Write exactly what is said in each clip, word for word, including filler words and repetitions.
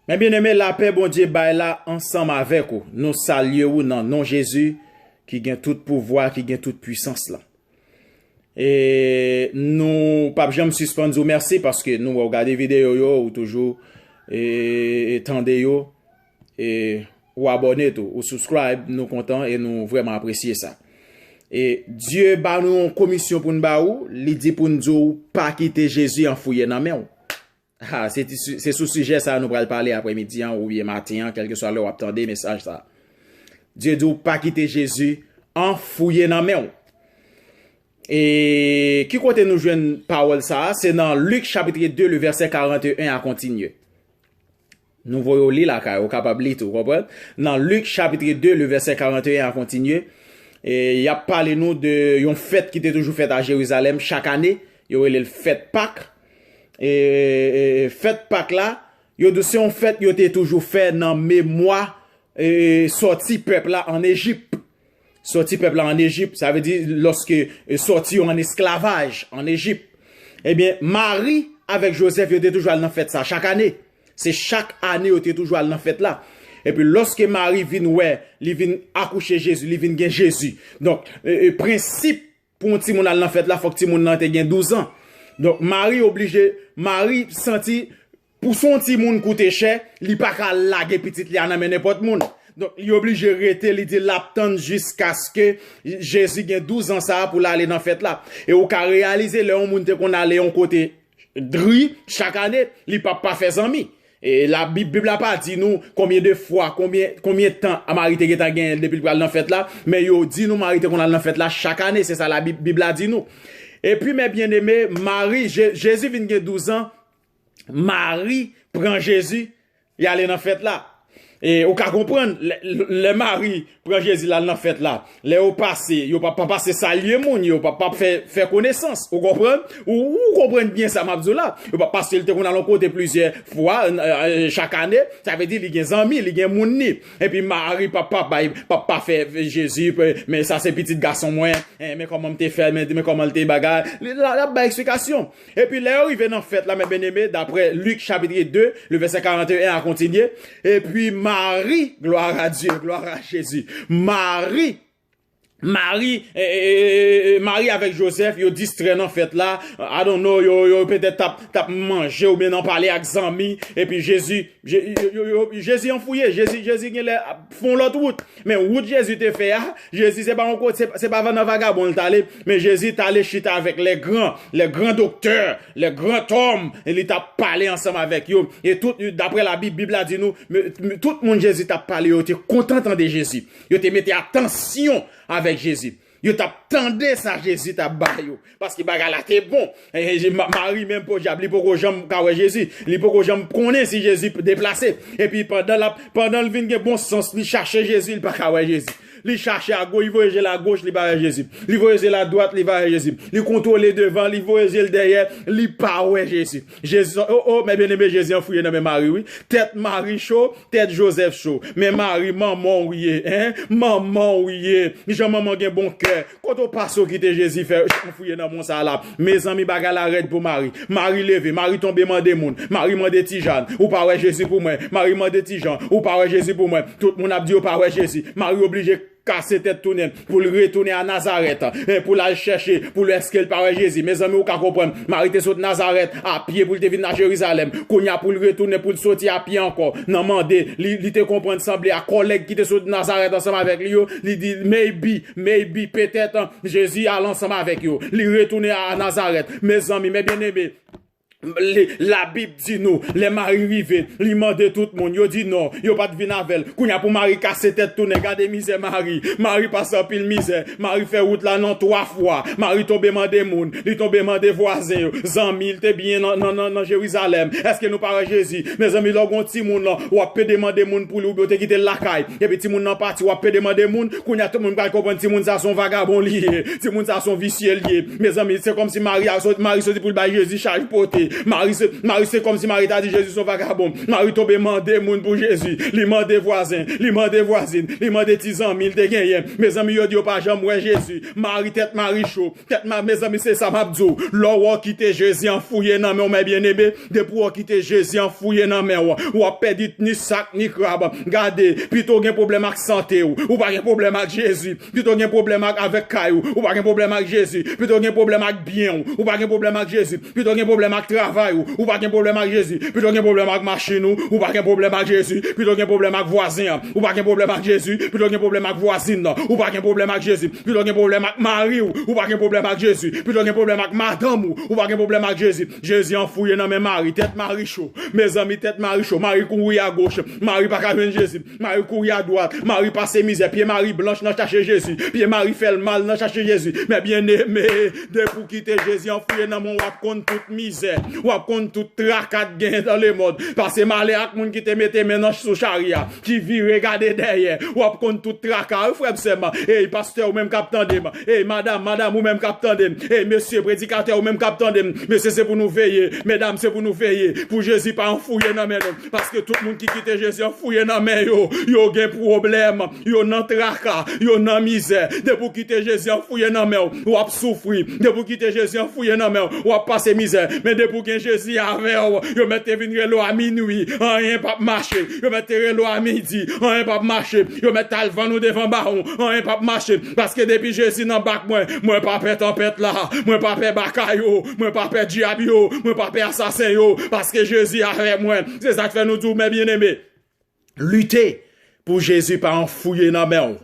Men byeneme, lapè Bondye bay la ansanm avèk ou. Nou salye ou nan non Jezi ki gen tout pouvwa, ki gen tout pwisans la. E nou p ap janm sispann di w mèsi paske nou wè w gade videyo yo, ou toujou e, e tande yo, e ou abòne tou, ou subscribe, nou kontan e nou vrèman apresye sa. E Dye ba nou yon komisyon pou n ba ou, li di pou n di w pa kite Jezi anfouye nan men w. Ah, se ti su- se sou sijè sa a nou pral pale aprèmidi an oubyen maten an, kèlkeswa lè w ap tande mesaj sa a. Dye di w pa kite Jezi anfouye nan men w. E ki kote nou jwenn pawòl sa a? Se nan Lik chapitre de, le vèsè karannteyen a kontinye. Nou voye w li lakay, ou kapab li tou, konprann? Nan Lik chapitre de, le vèsè karannteyen a kontinye, e y ap pale nou de yon fèt ki te toujou fèt a Jerizalèm chak ane. Yo rele l fèt Pak. E, e, e fèt Pak la, yo di se yon fèt yo te toujou fè nan memwa e, sòti pèp la ann Ejip. Sòti pèp la ann Ejip, sa vle di lòske e, sòti yo ann esklavaj ann Ejip. Ebyen, Mari avèk Jozèf, yo te toujou al nan fèt sa chak ane. Se chak ane yo te toujou al nan fèt la. Epi lòske Mari vin wè, li vin akouche Jezi, li vin gen Jezi. Donk, e, e, prensip pou yon timoun al nan fèt la, fòk timoun nan te gen douz an. Donk, Mari oblije, Mari santi pou se yon timoun koute chè, li pa ka lage pitit li a nan men nenpòt moun. Donk, li oblije rete, li di l ap tann jiskaske Jezi gen douz an sa a pou l ale nan fèt la. E ou ka reyalize lè yon moun te konn ale yon kote dri chak ane, li p ap pa fè zanmi. E la Bib, Bib la pa di nou konbyen de fwa, konbyen, konbyen tan Mari te gentan genyen depi l pral nan fèt la, men yo di nou Mari te konn al nan fèt la chak ane, se sa la Bib, Bib la di nou. Epi, men byeneme, Mari, Je- Jezi vin gen douz an, Mari pran Jezi, y ale nan fèt la. E ou ka konprann, lè, lè Mari pran Jezi l al nan fèt la, lè yo pase, yo p ap pa pase salye moun, yo p ap pa fè, fè konesans, ou konprann? Ou, ou konprann byen sa m ap di w la. Yo p ap pase, l te konn al yon kote plizyè fwa, e, e, chak ane, sa vle di li gen zanmi, li gen moun li. Epi Mari p ap pa bay, p ap pa fè Jezi, men sa se pitit gason mwen, e, men kòman m te fè, men, men kòman l te bagay. Li, l ap bay eksplikasyon. Epi lè yo rive nan fèt la, men byeneme, daprè Lik chapitre de, le vèsè karannteyen a kontinye, epi Mari, gloire à Dieu, gloire à Jésus, Mari, Mari, e, e, e, e, Mari avèk Jozèf, yo distrè nan fèt la. I don't know, yo, yo petèt t ap, t ap manje oubyen nan pale ak zanmi. Epi Jezi, Je- yo- yo- yo- Jezi anfouye, Jezi, Jezi genlè ap fè yon lòt wout. Men wout Jezi te fè a, Jezi se pa yon kote, se, se pa nan vagabon l t ale, men Jezi t ale chita avèk les grands, les grands docteurs, les grands hommes, e li t ap pale ansanm avèk yo. E tout, daprè la Bib, Bib la di nou, men, men tout moun Jezi t ap pale yo te kontan tande Jezi. Yo te mete atansyon avèk Jezi. Yo t ap tande sa Jezi t ap ba yo. Paske bagay la te bon. E, e, Ma- Mari menm podyab, li poko janm ka wè Jezi. Li poko janm konnen si Jezi p- deplase. Epi pandan l ap, pandan l vin gen bon sans, li chache Jezi, li pa ka wè Jezi. Li chache agoch, li voye je l agoch, li pa wè Jezi. Li voye je l adwat, li pa wè Jezi. Li kontwole devan, li voye je l dèyè, li pa wè Jezi. Jezi, o, o, men byeneme, Jezi anfouye nan men Mari, wi. Tèt Mari cho, tèt Jozèf cho. Men Mari, manman w ye, en? Manman w ye. Jan manman gen bon kè. Kote w pase w kite Jezi fè anfouye nan men w sa la? Mezanmi, bagay la rèd pou Mari. Mari leve, Mari tonbe mande moun. Mari mande Ti Jan, ou pa wè Jezi pou mwen? Mari mande Ti Jan, ou pa wè Jezi pou mwen? Tout moun ap di yo pa wè Jezi. Mari oblije kase tèt tounen pou l retounen a Nazarèt, e, pou l al chèche, pou l wè èske l pa wè Jezi. Mezanmi, ou ka konprann, Mari te sot Nazarèt a pye pou l te vin a Jerizalèm. Kounye a pou l retounen, pou l soti a pye ankò. Nan mande, li, li te konprann sanble a kòlèg ki te sot Nazarèt ansanm avèk li yo. Li di, maybe, maybe, petèt, an, Jezi al ansanm avèk yo. Li retounen a Nazarèt. Mezanmi, men byeneme, Li- Labib di nou, lè Mari rive, li mande tout moun, yo di non, yo pa t vin avè l. Kounye a pou Mari kase tèt tounen, gade mizè Mari. Mari pase anpil mizè. Mari fè wout la nan twa fwa. Mari tonbe mande moun, li tonbe mande vwazen yo, zanmi l te byen nan, nan, nan, nan Jerizalèm. Èske nou pa wè Jezi? Mezanmi, lè w gen yon timoun lan, w ap pede mande moun pou li, oubyen w te kite l lakay. Epi timoun nan pati, w ap pede mande moun. Kounye a tout moun pral konprann timoun sa se yon vagabon li ye. Timoun sa se yon visye li ye. Mezanmi, se kòmsi Mari a sot- Mari soti pou l bay Jezi chaj pote. Mari se, Mari se kòmsi Mari ta di Jezi se yon vagabon. Mari tonbe mande moun pou Jezi. Li mande vwazen, li mande vwazin, li mande ti zanmi l te genyen. Mezanmi, yo di yo pa janm wè Jezi. Mari, tèt Mari cho. Tèt Mari, mezanmi, se sa m ap di w. Lè w kite Jezi anfouye nan men w, mè byeneme, depi w kite Jezi anfouye nan men w, w ap pèdi ni sak ni krab. Gade, pito w gen pwoblèm ak sante w, ou pa gen pwoblèm ak Jezi. Pito w gen pwoblèm ak, avèk kay ou, ou pa gen pwoblèm ak Jezi. Pito w gen pwoblèm ak byen w, ou pa gen pwoblèm ak Jezi. Pito w gen pwoblèm ak travay ou, ou pa gen pwoblèm ak Jezi. Pito w gen pwoblèm ak machin ou, ou pa gen pwoblèm ak Jezi. Pito w gen pwoblèm ak vwazen an, ou pa gen pwoblèm ak Jezi. Pito w gen pwoblèm ak vwazin nan, ou pa gen pwoblèm ak Jezi. Pito w gen pwoblèm ak mari w, ou pa gen pwoblèm ak Jezi. Pito w gen pwoblèm ak madanm ou, ou pa gen pwoblèm ak Jezi. Jezi anfouye nan men Mari, tèt Mari cho. Mezanmi, tèt Mari cho. Mari kouri agoch. Mari pa ka jwenn Jezi. Mari kouri adwat. Mari pase mizè. Pye Mari blanch nan chache Jezi. Pye Mari fè l mal nan chache Jezi. Mè byeneme, depi w kite Jezi anfouye nan men w, w ap konn tout mizè. W ap konn tout traka k genyen nan lemonn. Pase malè ak moun ki te mete men nan sou chari a, ki vire gade dèyè. W ap konn tout traka wi, frè m, sè m. Ey, pastè, ou menm k ap tande m. Ey, madam, madam, ou menm k ap tande m. Ey, mesye, predikatè, ou menm k ap tande m. Mesye, se pou nou veye. Medam, se pou nou veye. Pou Jezi pa anfouye nan men nou. Paske tout moun ki kite Jezi anfouye nan men yo, yo gen pwoblèm. Yo nan traka. Yo nan mizè. Depi w kite Jezi anfouye nan men w, w ap soufri. Depi w kite Jezi anfouye nan men w, w ap pase mizè. Men depi w gen Jezi avè w, yo mèt te vin rele w a minwi, anyen p ap mache. Yo mèt te rele w a midi, anyen p ap mache. Yo mèt t al vann ou devan bawon, anyen p ap mache. Paske depi Jezi nan bak mwen, mwen pa pè tanpèt la, mwen pa pè baka yo, mwen pa pè dyab yo, mwen pa pè asasen yo, paske Jezi avè mwen. Se sa k fè nou di w, mè byeneme, lite pou Jezi pa anfouye nan men w.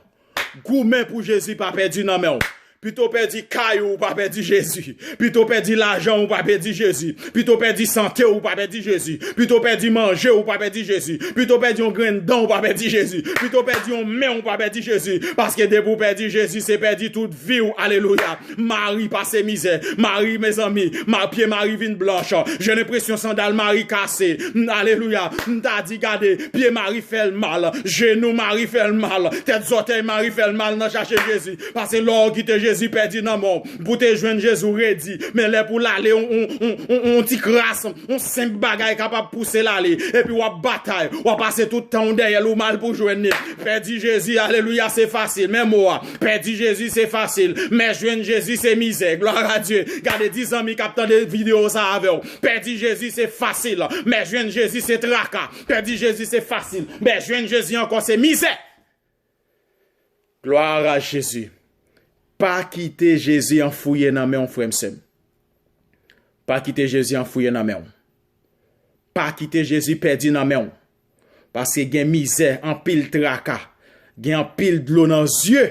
Goumen pou Jezi pa pèdi nan men w. Pito w pèdi kay ou, ou pa pèdi Jezi. Pito w pèdi lajan ou, ou pa pèdi Jezi. Pito w pèdi sante ou, ou pa pèdi Jezi. Pito w pèdi manje ou, ou pa pèdi Jezi. Pito w pèdi yon grenn dan ou, ou pa pèdi Jezi. Pito w pèdi yon men ou, ou pa pèdi Jezi. Paske depi w pèdi Jezi, se pèdi tout vi w. Alelouya. Mari pase mizè. Mari, mezanmi, ma, pye Mari vin blanch. J'ai l'impression sandal Mari kase. Alelouya. M ta di, gade, pye Mari fè l mal. Jenou Mari fè l mal. Tèt zòtèy Mari fè l mal nan chache Jezi. Paske lè w kite Jezi pèdi nan men w, pou te jwenn Jezi w redi. Men lè pou l ale, on, on, on, on, on ti kras, on senp bagay kapab pouse l ale. Epi w ap batay, w ap pase tout tan w dèyè l, ou mal pou jwenn li. Pèdi Jezi, alelouya, se fasil. Men mo a, pèdi Jezi, se fasil. Men jwenn Jezi, se mizè. Glwa a Dye. Gade, di zanmi k ap tande videyo sa avè w. Pèdi Jezi, se fasil. Men jwenn Jezi, se traka. Pèdi Jezi, se fasil. Men jwenn Jezi ankò, se mizè. Glwa a Jezi. Pa kite Jezi anfouye nan men w, frè m, sè m. Pa kite Jezi anfouye nan men w. Pa kite Jezi pèdi nan men w. Paske gen mizè, anpil traka, gen anpil dlo nan zye.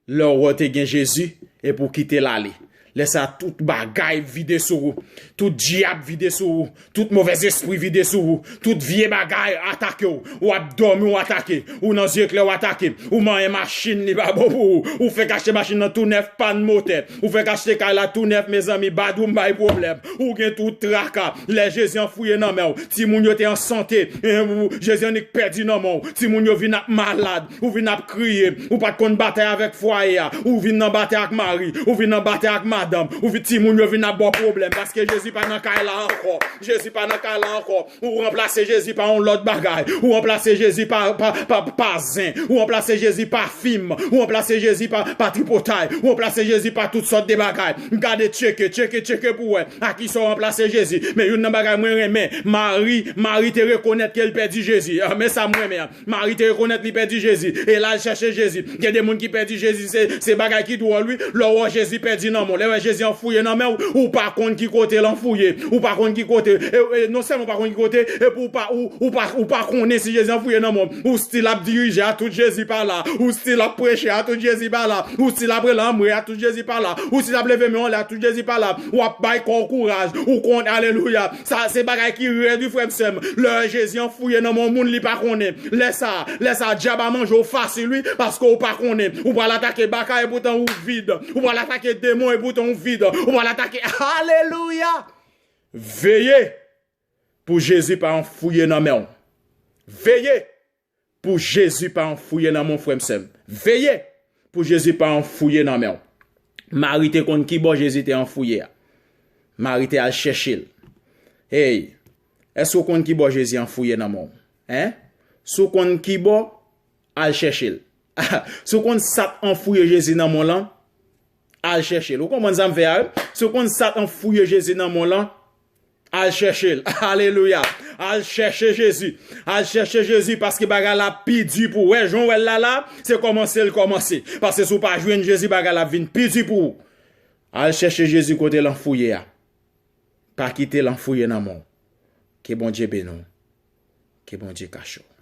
Lè w wè w te gen Jezi, epi w kite l ale. Lè sa a, tout bagay vide sou ou. Tout dyab vide sou ou. Tout movèzespri vide sou ou. Tout vye bagay atake w. W ap dòmi, w atake. Ou nan zye klè, w atake. Ou manyen machin, li pa bon pou ou. Ou fèk achte machin nan tou nèf, pàn motè. Ou fèk achte kay la tou nèf, mezanmi, badoum bay pwoblèm. Ou gen tout traka. Lè Jezi anfouye nan men w, timoun yo te an sante. Eh, ou, Jezi annik pèdi nan men w. Timoun yo vin ap malad. Ou vin ap kriye. Ou pa t konn batay avèk fwaye a. Ou vin nan batay ak mari. Ou vin nan batay ak madanm. Ou vin, timoun yo vin ap ba w pwoblèm. Paske Jezi pa nan kay la ankò. Jezi pa nan kay la ankò. Ou ranplase Jezi pa yon lòt bagay. Ou ranplase Jezi pa, pa, pa, pa zen. Ou ranplase Jezi pa fim. Ou ranplase Jezi pa, pa tripotay. Ou ranplase Jezi pa tout sòt de bagay. Gade, tcheke, tcheke, tcheke pou wè. A kisa w ranplase Jezi? Men youn nan bagay mwen renmen, Mari, Mari te rekonèt ke l pèdi Jezi. Ah, men sa m renmen an. Mari te rekonèt li pèdi Jezi. E l al chèche Jezi. Gen de moun ki pèdi Jezi, se, se bagay ki dwòl, wi. Lè w wè Jezi pèdi nan men w, lè w wè Jezi anfouye nan men w, ou pa konn ki kote l anfouye. Ou pa konn ki kote. E, e, non sèlman ou pa konn ki kote, epi ou pa, ou, ou pa, ou pa konnen si Jezi anfouye nan men w. Ou still ap dirije a tout Jezi pa la. Ou still ap preche a tout Jezi pa la. Ou still ap rele anmwe a tout Jezi pa la. Ou still ap leve men w anlè a tout Jezi pa la. W ap bay kò w kouraj. Ou konn, alelouya. Sa, se bagay ki rèd, wi, frè m, sè m. Lè Jezi anfouye nan men yon moun, li pa konnen. Lè sa, lè sa, dyab a manje w fasil, wi, paske w pa konnen. Ou pral atake baka, epoutan ou vid. Ou pral atake demon, epoutan ou vid. Ou pral atake, alelouya! Veye pou Jezi pa anfouye nan men w. Veye pou Jezi pa anfouye nan men w, frè m, sè m. Veye pou Jezi pa anfouye nan men w. Mari te konn ki bò Jezi te anfouye a. Mari te al chèche l. Hey, èske w konn ki bò Jezi anfouye nan men w? Hein? Si w konn ki bò, al chèche l. Si w konn sa k anfouye Jezi nan men w lan, al chèche l. Ou konprann sa m fè a, wi? Si w konn sa k anfouye Jezi nan men w lan, al chèche l. Alelouya. Al chèche Jezi. Al chèche Jezi paske bagay la pi di pou ou. Wè, jan w wè l la la, se kòmanse l kòmanse. Paske si w pa jwenn Jezi, bagay la ap vin pi di pou ou. Al chèche Jezi kote l anfouye a. Pa kite l anfouye nan men w. Ke Bondye beni w. Ke Bondye kache w.